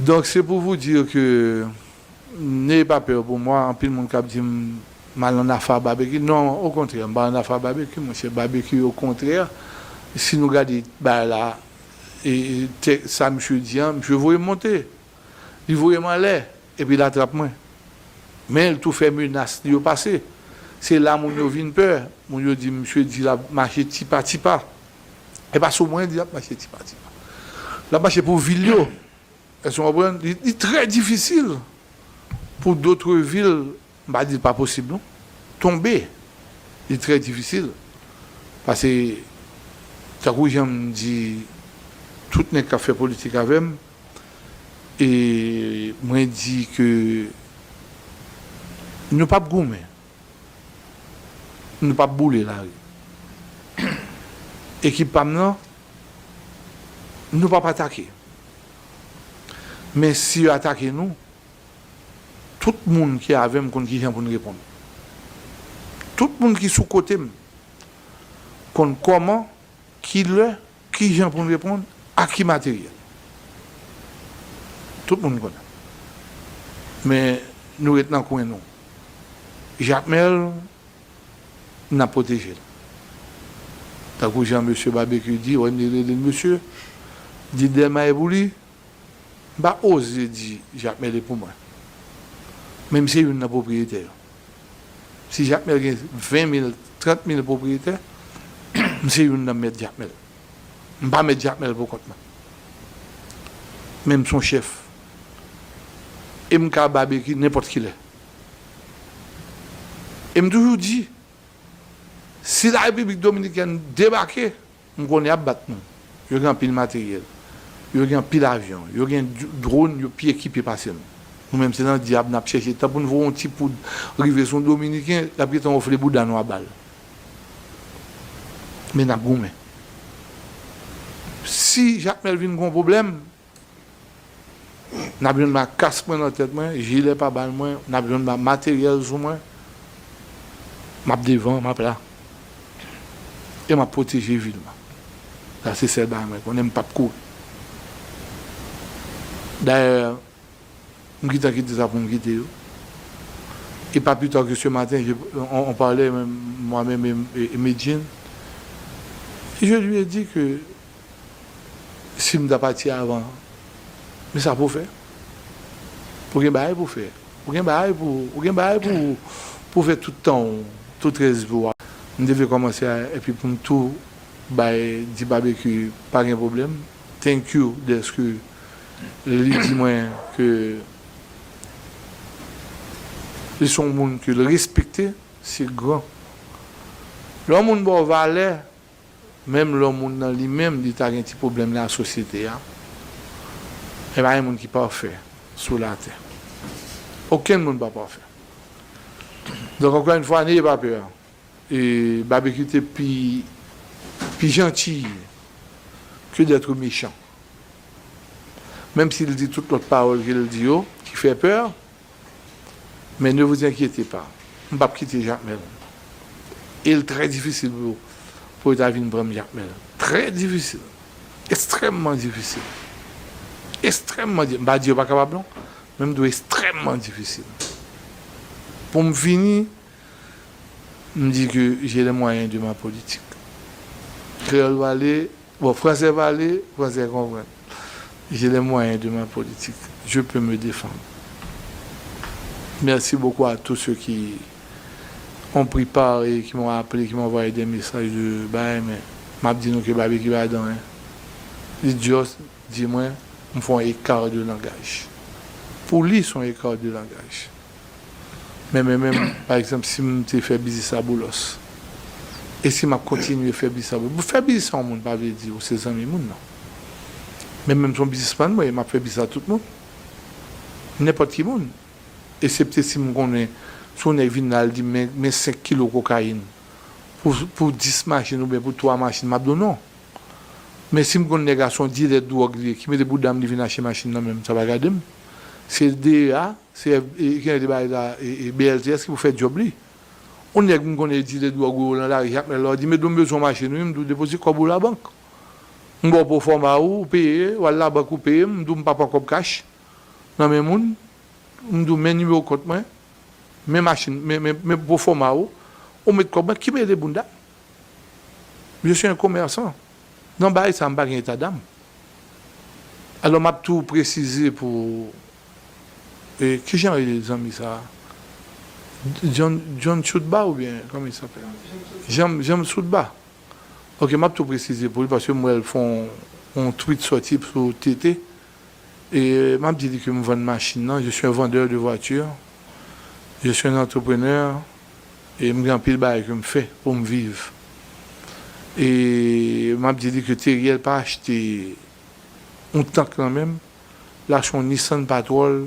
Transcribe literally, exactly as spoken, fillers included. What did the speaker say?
Donc, c'est pour vous dire que n'ayez pas peur pour moi. Anpil moun k ap di m, m al nan afa Babekyou. Non, okontrè, m pa nan afa Babekyou, monchè. Babekyou, okontrè, si nou gade bagay la, e, e, tè-, sa misye di an, misye voye m monte. Li voye m anlè, epi l atrap mwen. Men l tou fè menas li yo pase. Se la moun yo vin pè. Moun yo di, misye di l ap mache tipa tipa. E pa sou mwen di l ap mache tipa tipa. L ap mache pou vil yo. Èske w konprann? Li, li trè difisil pou dotre vil, m pa di l pa posib non, tonbe. Li trè difisil. Paske, tankou jan m di tout nèg k ap fè politik avè m, e mwen di ke nou p ap goumen, nou p ap boule lari. Ekip pa m nan, nou p ap atake. Men si yo atake nou, tout moun ki avè m konn kijan pou n reponn. Tout moun ki sou kote m konn kòman, kilè, kijan pou n reponn, ak ki materyèl. Tout moun konnen. Men nou ret nan kwen nou. Jakmèl, n ap pwoteje l. Tankou jan mesye Babekyou di, wè, m te rele l mesye, di Dèlma e pou li, m pa oze di Jakmèl e pou mwen. Men m se youn nan pwopriyetè yo. Si Jakmèl gen ven mil, trant mil pwopriyetè, m se youn nan mèt Jakmèl. M pa mèt Jakmèl pou kont mwen. Men m se yon chèf. E m ka Babekyou nenpòt kilè. E m toujou di, si la Repiblik Dominikèn debake, m konnen y ap bat nou. Yo gen anpil materyèl. Yo gen anpil avyon. Yo gen d-, dwòn, yo pi ekipe pase nou. Nou menm, se nan dyab n ap chèche. Tan pou n voye yon ti poud rive sou yon Dominiken, l ap gentan wonfle bouda nou a bal. Men n ap goumen. Si Jakmèl vin gen yon pwoblèm, n ap jwenn m ak kas mwen nan tèt mwen, jilè pabal mwen, n ap jwenn m ak materyèl sou mwen. M ap devan, m ap la. E m ap pwoteje vil mwen. Sa se sèl bagay mwen konnen, m p ap kouri. Dayè, m gentan kite sa pou m kite yo. Et pas plus tard que ce matin, je, on, on parlait, moi-même et, et, et Medjine. Je lui ai dit que si m ta pati avan, men sa pou w fè. Ou gen bagay pou w fè. Ou gen bagay pou, ou gen bagay pou, pou w fè tout tan w, tout rès vi w a. M te vle kòmanse a, epi pou m tou bay, di Babekyou pa gen pwoblèm. Thank you dèske li di mwen ke li se yon moun ke l respekte, se gran. Lè yon moun ba w valè, menm lè yon moun nan li menm, li ta gen ti pwoblèm nan sosyete a, e pa gen moun ki pafè sou latè. Okenn moun pa pafè. Donk, encore une fois, n'ayez pas peur. E Babekyou te pi, pi janti ke d'être méchant. Menm si l di tout lòt pawòl ke l di yo, ki fè pè, men ne vous inquiétez pas, m p ap kite Jakmèl. E l trè difisil pou, pou yo ta vin pran m Jakmèl. Trè difisil. Ekstrèmman difisil. Ekstrèmman di-, m pa di yo pa kapab non, men m di w ekstrèmman difisil. Pou m fini, m di ke j'ai les moyens de ma politique. Kreyòl pale, bon, fransè pale, fransè konprann. J'ai les moyens de ma politique. Je peux me défendre. Merci beaucoup à tous ceux qui ont pris part et qui m'ont appelé, qui m'ont envoyé des messages de bagay, men m ap di nou ke Babekyou pa dan, hein. Li just di mwen, m fè yon écart de langage. Pou li, se yon écart de langage. Men, men, men, pa egzanp, si m te fè biznis a Boulos, e si m ap kontinye fè biznis a Boulos, fè biznis a yon moun pa vle di ou se zanmi moun, non. Men, menm si yon biznismann mwen, m ap fè biznis a tout moun. Nenpòt ki moun. Eksepte si m konnen, si yon nèg vin la, l di m, men, men senk kilo kokayin pou, pou dis machin oubyen pou twa machin, m ap di w non. Men si m konn nèg la se yon dilè dwòg li ye, ki mete bouda m li vin achte machin nan men m, sa pa gade m. Se D E A, se F, e, ki te bay la, e, e B L T S ki pou fè djòb li. Yon nèg m konnen e dilè dwòg ou yo nan lari, Jakmèl la, w di, "Medou, m bezwen yon machin, wi," m di w, "Depoze kòb ou labank." M ba w pwofòma ou, ou peye, w al labank ou peye m, m di w, "M pa pran kòb kach." nan men moun, m di w men nimewo kont mwen, men machin, men, men, men pwofòma ou, ou met kòb mwen, ki mele bounda m? Je suis un commerçant. Nan bagay sa, m pa gen eta dam. Alò, m ap tou presize pou, e, ki jan rele zanmi sa a? John, John Choutba oubyen, kòman il s'appelle? Jean, Jean Choutba. Ok, m ap tou presize pou li paske m wè l fè yon, yon tweet sòti sou T T. E m ap di li ke m vann machin nan. Je suis un vendeur de voiture. Je suis un entrepreneur. E m gen anpil bagay ke m fè pou m viv. E m ap di li ke Teriel pa achte yon tank nan men m. L achte yon Nissan Patrol